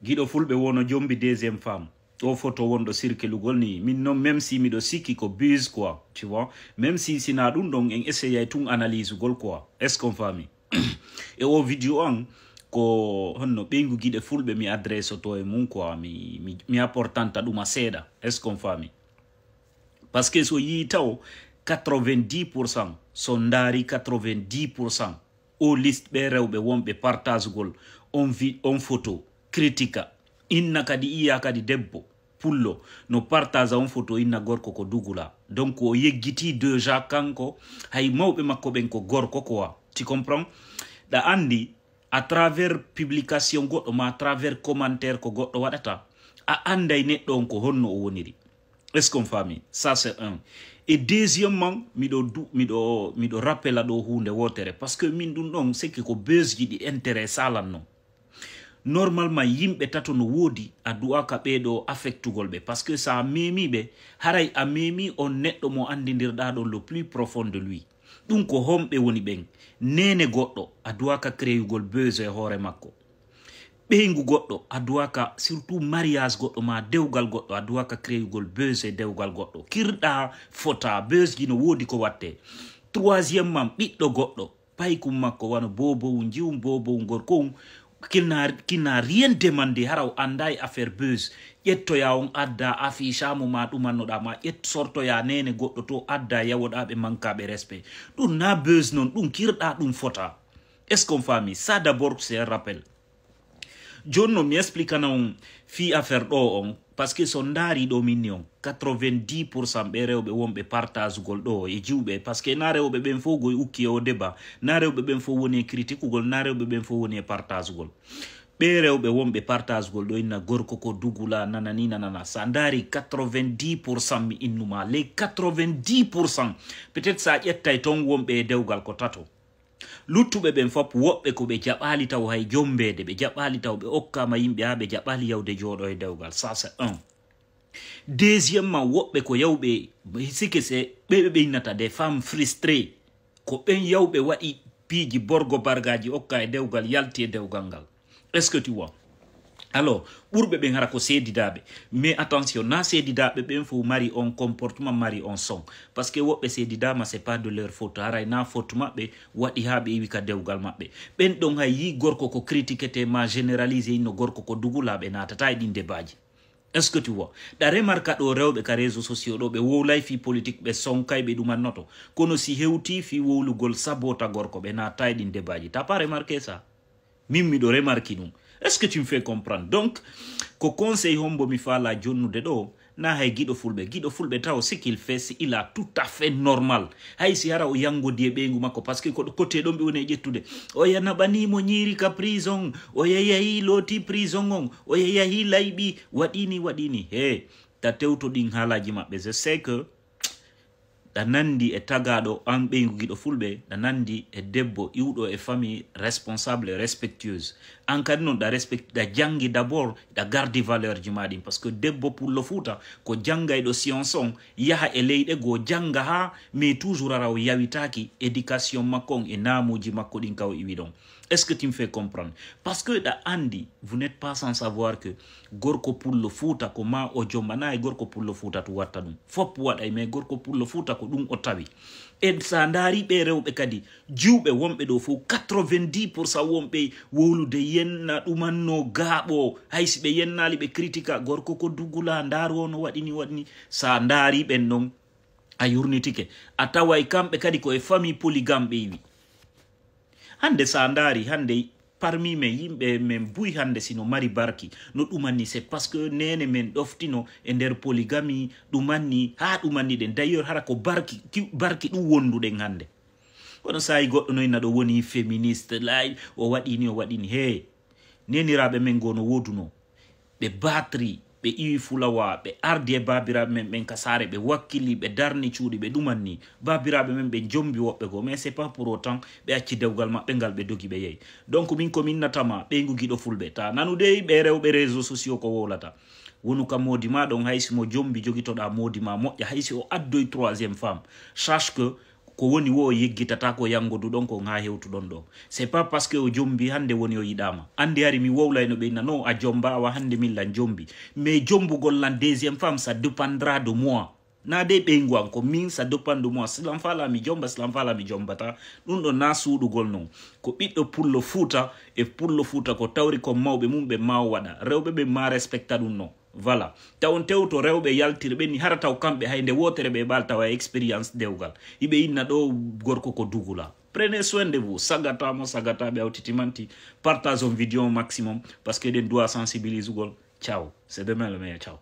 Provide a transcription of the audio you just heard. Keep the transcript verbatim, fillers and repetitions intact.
Giɗo fulɓe wono jombi deuxième femme. O photo wonɗo circulugol ni. Min non, même si miɗo sikki ko buzz quoi, tu vois. Même si sina ɗum ɗon, en essayay tun analysugol quoi. Est-ce qu'on faami? E o vidéo an, ko honno ɓeygu giɗe fulɓe mi adressoto e mum quoi. Mi, mi, mi apportanta ɗum a seeɗa. Est-ce qu'on faami? Parce que so yii taw quatre-vingt-dix pour cent, so ndaari quatre-vingt-dix pour cent, o liste ɓe rewɓe wonɓe partagegol on vi-, on photo, critique, inna kadi iya kadi debbo, pullo, no partage on photo inna gorko ko dugula. Donc o yeggiti déjà kanko, hay mawɓe makko ɓen ko gorko quoi. Tu comprends? Ɗa andi, à travers publication goɗɗo ma à travers commentaire ko goɗɗo waɗata, a anday neɗɗo on ko honno o woniri. Est-ce qu'on faami? Ça c'est un. Et deuxièmement, miɗo du-, miɗo, miɗo rappela ɗo hunde wotere, parce que min ɗum ɗon, c'est que ko buzz ji ɗi intérêt salan non. Normalement, yimɓe tato no woodi, a du'aka ɓe ɗo affectugol ɓe, parce que sa a memi ɓe, haray a memi on neɗɗo mo andindirɗa ɗon le plus profond de lui. Ɗum ko homɓe woni ɓen? Nene goɗɗo, a du'aka créyugol buzz e hoore makko. Ɓeyngu goɗɗo, a du'aka, surtout mariage goɗɗo ma dewgal goɗɗo, a du'aka créyugol buzz e dewgal goɗɗo. Kirɗa fota, buzz ji no woodi ko watte. Troisième man, ɓiɗɗo goɗɗo, paykum makko wano bobowu, njiwum bobowu, gorkowum, qui n'a, qui n'a rien demandé, hara o anda e affaire buzz. Ƴettoya on adda, affiche mo ma ɗumannoɗa ma, ƴet sortoya nene goɗɗo to adda, yawoɗa ɓe mankaɓe respect. Ɗum na buzz non, ɗum kirɗa, ɗum fota. Est-ce qu'on faami? Ça d'abord, c'est un rappel. Jooni no mi explicana on fii affaire ɗo on, parce que so ndaari ɗo minni on, quatre-vingt-dix pour cent ɓe rewɓe wonɓe partagegol ɗo e jiwɓe, parce que na rewɓe ɓen fof goy ukki e o débat, na rewɓe ɓen fof woni e critiquegol, na rewɓe ɓen fof woni e partagegol. Ɓe rewɓe wonɓe partagegol ɗo inna gorko ko dugula, nanani, nanana. Sa ndaari quatre-vingt-dix pour cent mi innuma, les quatre-vingt-dix pour cent, peut-être sa ƴettay toon wonɓe e dewgal ko tato. Luttuɓe ɓen fop, woɓɓe ko ɓe jaɓaali taw hay jombeede, ɓe jaɓaali taw ɓe okkaama yimɓe haa ɓe jaɓaali yawde jooɗo e dewgal. Ça, c'est un. Deuxièmement, woɓɓe ko yawɓe, sike se ɓe ɓe ɓeynata des femmes frustrées. Ko ɓen yawɓe waɗi piiji borgo bargaaji okka e dewgal, yalti e dewgal ngal. Est-ce que tu vois? Alors, ɓurɓe ɓen hara ko seedidaaɓe. Mais attention, na seedidaaɓe ɓen fof mari on comportement, mari on son. Parce que woɓɓe seedidaama, c'est pas de leur faute. Haray na faute maɓɓe waɗi haa ɓe iwi ka dewgal maɓɓe. Ɓen ɗon hay yii gorko ko critiquete ma généralisé inno gorko ko dugulaaɓe naatata e ɗin debaaji. Est-ce que tu vois? Ɗa remarque ɗo rewɓe ka réseaux sociaux ɗo, ɓe wowlay fii politique, ɓe sonkay, ɓe ɗumannoto. Kono si hewti fii wowlugol sabota gorko, ɓe naatay ɗin debaaji. T'as pas remarqué ça? Min miɗo remarque ɗum. Est-ce que tu me fais comprendre? Donc, ko conseil hombo mi faala jonnude ɗo, na hay giɗo fulɓe. Giɗo fulɓe taw, ce qu'il fait, c'est, il a tout à fait normal. Hay si hara o yangodi e ɓeyngu makko, parce que ko côté ɗon ɓe woni e ƴettude. Oya naɓani mo ñiiri ka prison, oya yahi looti prison on, oya yahi layɓi, waɗini, waɗini. He, ta tewto ɗin haalaji maɓɓe. Je sais que ɗa nandi e tagaɗo an ɓeygu giɗo fulɓe, ɗa nandi e debbo iwɗo e famille responsable et respectueuse. An kadi non ɗa respect, ɗa jangi d'abord, ɗa gardi valeur ji ma ɗin, parce que debbo pullo fuuta ko jangayɗo science on, yaha e leyɗe goo janga ha, mais toujours ara o yawitaki éducation makko on e namuji makko ɗin ka o iwi ɗon. Est-ce que tu me fais comprendre? Parce que ɗa andi, vous n'êtes pas sans savoir que gorko pullo fuuta ko ma o jombana e gorko pullo fuuta tu watta ɗum. Fop waɗay, mais gorko pullo fuuta ko ɗum o tawi. E sa ndaari ɓe rewɓe kadi, jiwɓe wonɓe ɗo fof, quatre-vingt-dix pour cent wonɓe wowlude yenna ɗumanno gaaɓo. Hay si ɓe yennaali ɓe critique, gorko ko dugula, ndaaru o no waɗini, waɗini. Sa ndaari ɓen ɗon, a yurnitike. A taway kamɓe kadi ko e famille polygame ɓe iwi. Hande sa ndaari, hande parmi men yimɓe men buy hande sino mari barki. No ɗumanni, c'est parce que nene men ɗoftino e nder polygamie, ɗumanni, ha ɗumanni ɗen. D'ailleurs, hara ko barki, ki-, barki ɗum wonduɗen hande. Kono sayi goɗɗo no inna ɗo woni féministe, lay, o waɗini, o waɗini. He, neniraɓe men goo no woduno. Ɓe batri, ɓe iwi fulawa, ɓe ardi e baabiraaɓe men ɓen ka saare, ɓe wakkili, ɓe darni cuuɗi, ɓe ɗumanni. Baabiraaɓe men ɓen jombi woɓɓe goo, mais c'est pas pour autant ɓe acci dewgal maɓɓe ngal, ɓe dogi, ɓe yehi. Donc min ko min natama, ɓeygu giɗo fulɓe, ta nanu dey ɓe rewɓe réseaux sociaux ko wowlata. Wonu ka moodi ma ɗon, hay si mo jombi jogitoɗa moodi ma moƴƴa, hay si o addoy troisième femme. Sache que Ko woni wo o yeggitata ko yangoduɗon ko haa hewtuɗon ɗo. C'est pas parce que o jombi hannde woni o yiɗaama. Anndi hari mi wowlayno ɓe inna non a jombawa hannde min lan jombi. Mais jombugol lan deuxième femme ça dépendra de moi. Na de ɓeyngu an ko min ça dépend de moi. Si lan fala mi jomba, si lan fala mi jombata. Ɗum ɗo na suuɗugol non. Ko ɓiɗɗo pullo fuuta e pullo fuuta ko tawri kon mawɓe mum ɓe ma o waɗa. Rewɓe ɓe ma respecta ɗum non. Voilà. Taw on tewto rewɓe yaltirɓe ni hara taw kamɓe hay nde wotere ɓe ɓaal tawa expérience dewgal. Iɓe inna ɗo gorko ko dugula. Prenez soin de vous. Sagata mo sagata ɓe awtiti manti. Partage on vidéo au maximum parce que eɗen doit sensibilisugol. Ciao. C'est demain le meilleur. Ciao.